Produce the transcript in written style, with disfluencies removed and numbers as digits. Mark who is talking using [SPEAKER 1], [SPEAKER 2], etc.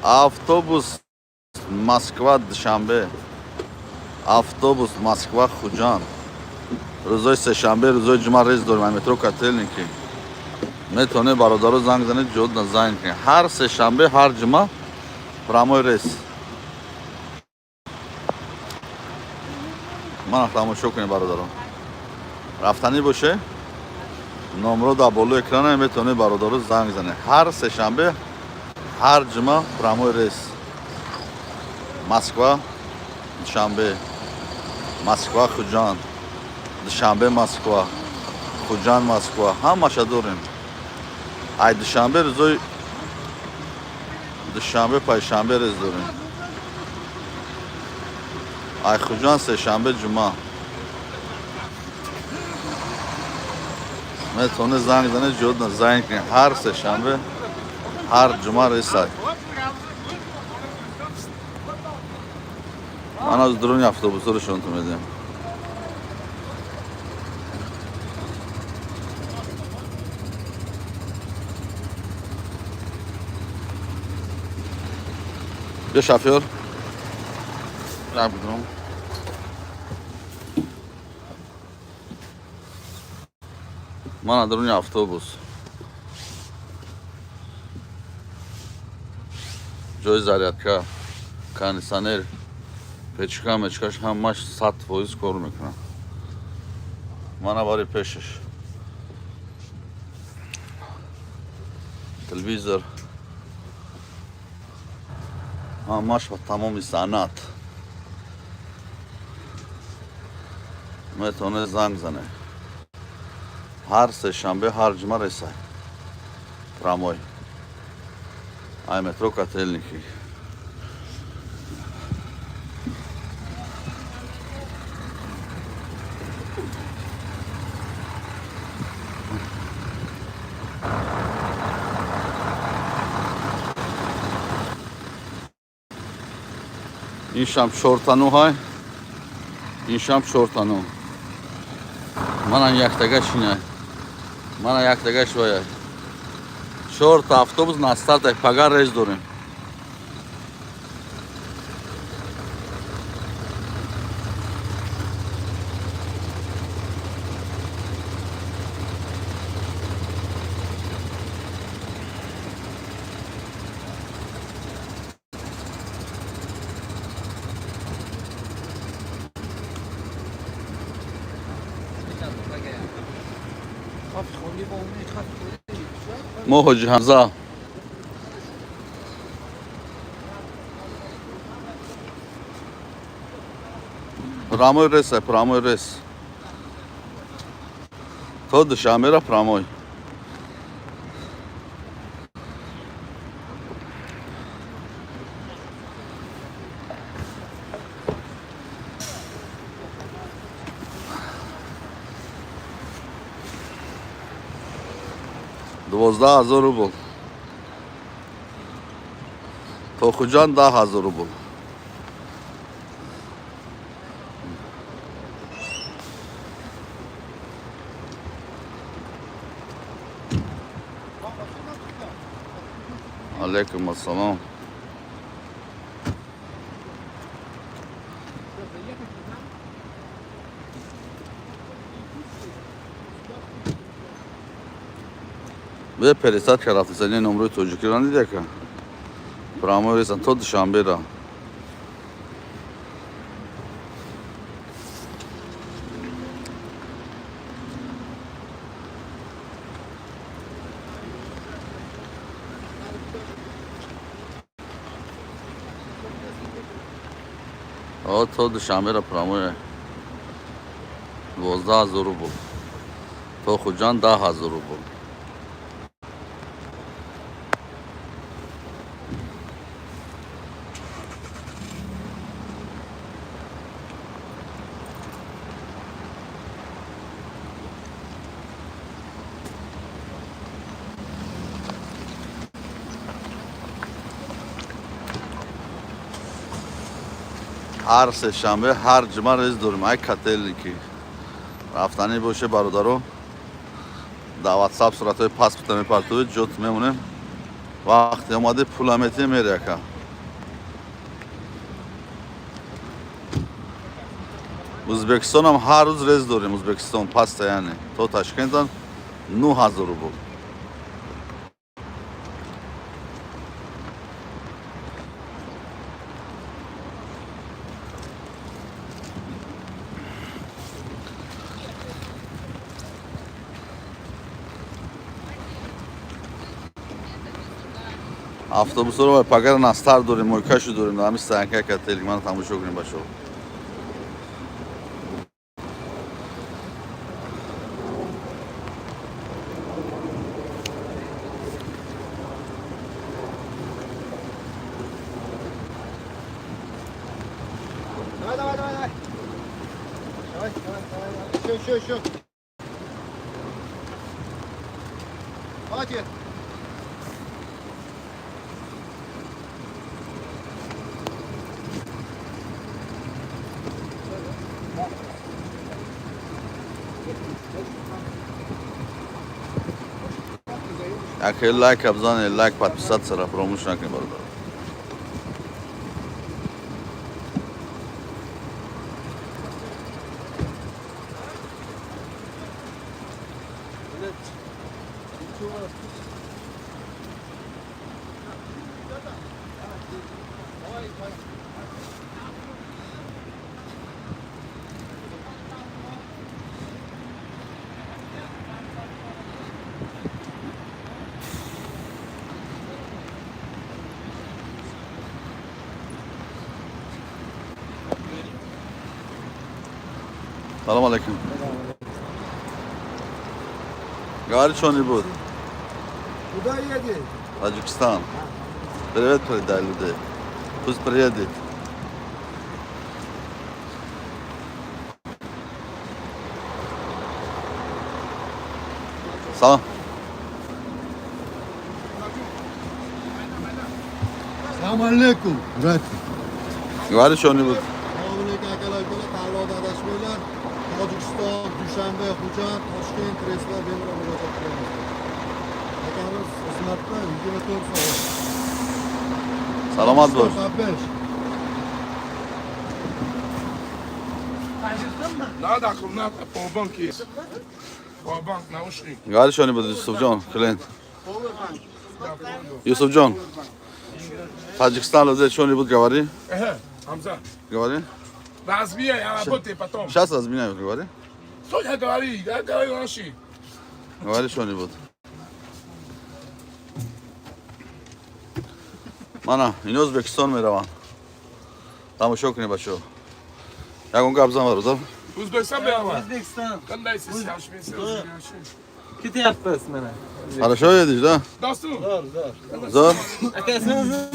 [SPEAKER 1] Автобус Москва Душанбе, автобус Москва Хуҷанд. Рӯзои сешанбе, рӯзои ҷумъа рейс дорем ай метро Котельники. Метавонед, бародаро, занг занед, ҷода занг кунед. Ҳар сешанбе, ҳар ҷумъа прямой рейс. Мана, тамошо кунед, бародаро. Рафтанӣ боше, номро дар болои экрана, метавонед, бародаро, занг занед. Ҳар сешанбе, ҳар ҷумъа прямой рейс Москва Душанбе, Москва Хуҷанд, Душанбе Москва, Хуҷанд Москва, ҳамаша дорем. Ай Душанбе рӯзои душанбе, панҷшанбе рейс дорем. Ай Хуҷанд сешанбе, ҷумъа. Метавонед занг занед, ҷода занг кунед. Ҳар сешанбе, ҳар ҷумъа рейсай. Ман аз дуруни автобусҳоро шонтон медиҳам. Бیا, шофёр. Рабдум. Мана дуруни автобус. Ҷои зарядка, кондиционер, печка мечкаш ҳамаш 100% кор мекунад. Мана бари пешаш. Телевизор. Ҳамаш ба тамоми санъат. Метавонед занг занед. Ҳар сешанбе, ҳар ҷумъа рейсай. Прямой. Ай метро Котельники. Иншам чортануҳай, иншам чортану. Мана яктагаш инай. Мана яктагаш ваяй. Чорта автобус на стартай, пага рейс дорем. Мо Ҳоҷи Ҳамза. Прямой рейс, прямой рейс. То Душанбера прямой. 12 000 рубл. То Хуҷанд 10 000 рубл. Алейкум ассалом. Бе пересадка рафтисани номрои тоҷикиро надидака? Прямой рейсан то Душанбера. О, то Душанбера прямой 12 000 рубл. То Хуҷанд 10 000 рубл. Ҳар сешанбе, ҳар ҷумъа рейс дорем ай Котельники. Рафтанӣ боше, бародаро, дар Ватсап суратҳои паспорта мепартовед, ҷот мемонем. Вақте омади, пула метиҳӣ, мери, ака. Ӯзбекистонам ҳар рӯз рейс дорем. Ӯзбекистон постоянно то Ташкентам 9000 рубл. Автобусҳоро пагара настар дорем, мойкашу дорем. Ҳами стоянка Котельники мана тамошо кунем, бачаҳо.
[SPEAKER 2] Давай, давай, давай, давай. Давай, давай, давай, давай. Еще, еще, еще. Хватит.
[SPEAKER 1] Яке лайк бизанед, лайк, подписаться ра фаромӯш накунед, бародар. Салом алейкум. Говорит, что-нибудь.
[SPEAKER 2] Куда едешь?
[SPEAKER 1] Таджикистан. Привет передай людей. Пусть приедет. Салом.
[SPEAKER 2] Салом алейкум. Брат.
[SPEAKER 1] Говори что-нибудь.
[SPEAKER 2] Салом alaykum, akalar, ukalar, tanlovda adashmanglar. Tojikiston, Dushanbe, Xo'jand, Toshkent reyslar bemalol murojaat qilamiz. Akamiz xizmatda 24 soat.
[SPEAKER 1] Саломат бош.
[SPEAKER 2] 95.
[SPEAKER 3] Надо, надо, powerbank есть. Powerbank, наушник.
[SPEAKER 1] Говори что-нибудь, Юсуфҷон, клиент. Юсуфҷон. Таджикистан людей что-нибудь говори.
[SPEAKER 3] Ага, Хамза.
[SPEAKER 1] Говори.
[SPEAKER 3] Разменяй, я работаю потом.
[SPEAKER 1] Сейчас разменяю, говори.
[SPEAKER 3] Что я говорю? Я говорю наши.
[SPEAKER 1] Говори что-нибудь. Мана, ино Ӯзбекистон мераванд. Тамошо кунед, бачаҳо. Ягон гап зан, бародар.
[SPEAKER 3] O'zbekiston beraman.
[SPEAKER 4] O'zbekiston.
[SPEAKER 3] Qandaysiz? Yaxshimisiz? Yaxshi.
[SPEAKER 4] Ketyapmiz mana.
[SPEAKER 1] Хорошо едешь, да?
[SPEAKER 3] Dostum.
[SPEAKER 4] Zo'r, zo'r.
[SPEAKER 1] Zo'r?
[SPEAKER 4] Aka, ismingiz nima?